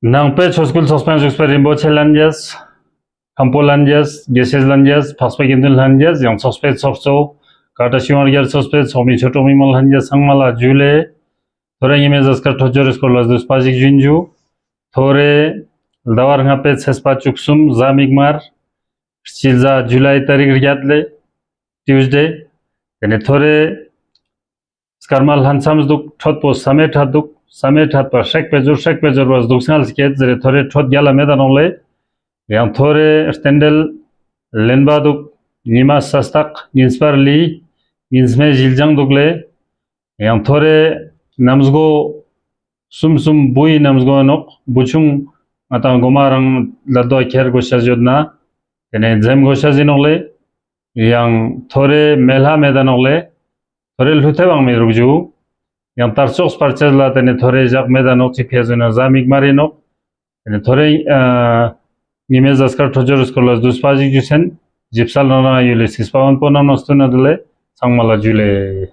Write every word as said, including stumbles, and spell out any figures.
ནང་པའི་ཆོས་སྐུལ་ཚོགས་པའི་བཞུགས་པའི་རིན་པོ་ཆེ་ལྷན་རྒྱས། མཁན་པོ་ལྷན་རྒྱས། དགེ་བཤེས་ལྷན་རྒྱས། འཕགས་པའི་དགེ་འདུན་ལྷན་རྒྱས། ཡང་ཚོགས་པའི་ཚོགས་གཙོ། ཀ་བཀྲ་ཤིས་དབང་རྒྱལ་ཚོགས་པའི་ཚོགས་མི་ཆོས་གྲོགས་མི་མང་ལྷན་རྒྱས་ཚང་མ་ལ་ཇུ་ལེ། ཐོ་རེ་ཉི་མའི་གཟའ་སྐར་འཕྲོད་སྦྱོར་རི་སྐོར་ལ་བསྡུས་པ་ཞིག་ཞུ་ཨིན་ཇུ། ཐོ་རེ་ཟླ་བ་ལྔ་པའི་ཚེས་པ་བཅུ་གསུམ་གཟའ་མིག་དམར། སྤྱི་ཟླ་ཇུ་ལའི་ཏ་རིག་བརྒྱད་ལེ། ཊིའུ་སི་ཌེ། ཏེ་ནེ་ཐོ་རེ་སྐར་མ་ལྷན་མཚམས་འདུག་འཕྲོད་པོ་ས་མེ་ཁྲ་འདུག་ས་མེ་ཁྲ་པ་སྲེག་པའི་ཟུར་སྲེག་པའི་ཟུར་བ་སྡུག་སྔལ་སྐྱེད་ཟེར་རེ་ཐོ་རེ་འཕྲོད་རྒྱལ་ལ་མེད་ད་ནོག་ལེ། ཡང་ཐོ་རེ་རྟེན་འབྲེལ་ལེན་པ་འདུག་ཉི་མ་ས་སྟག་ཉིན་སྤར་ལི། ཉིན་སྨེ་ཞིལ་ལྗང་འདུག་ལེ། ཡང་ཐོ་རེ་གནམ་སྒོ་གསུམ་གསུམ་བུ་ཡི་གནམ་སྒོ་ནོག་བུ་ཆུང་ང་དང་གོ་མ་རང་ལ་དོ་ཁྱེར་དགོས་ཤ་ཡོད་ན། ཏེ་ནེ་འཛེམ་དགོས་ཤ་ཡིན་ནོག་ལེ། ཡང་ཐོ་རེ་མེ་ལྷ་མེད་ད་ནོག་ལེ། ཐོ་རེ་ལྷུ་ཐེ་བང་མི་རུག་ཇུ། ཡང་དར་ལྕོག་སྤར་ཅེས་ལ་ཏེ་ནེ་ཐོ་རེ་ཞག་མེད་ད་ནོག་ཅིག་ཁེ་ཟུ་ན་གཟའ་མིག་དམར་ཡིན་ནོག་ཏེ་ནེ་ཐོ་རེ་ཨ་ཉི་མའི་གཟའ་སྐར་འཕྲོད་སྦྱོར་རི་སྐོར་ལ་བསྡུས་པ་ཞིག་ཞུས་ཨིན། ཞིབ་གསལ་རང་རང་ཡུལ་ལི་སིས་པ་དབོན་པོ་རྣམས་ནང་སྟུན་ན་དུ་ལེ། ཚང་མ་ལ་ཇུ་ལེ།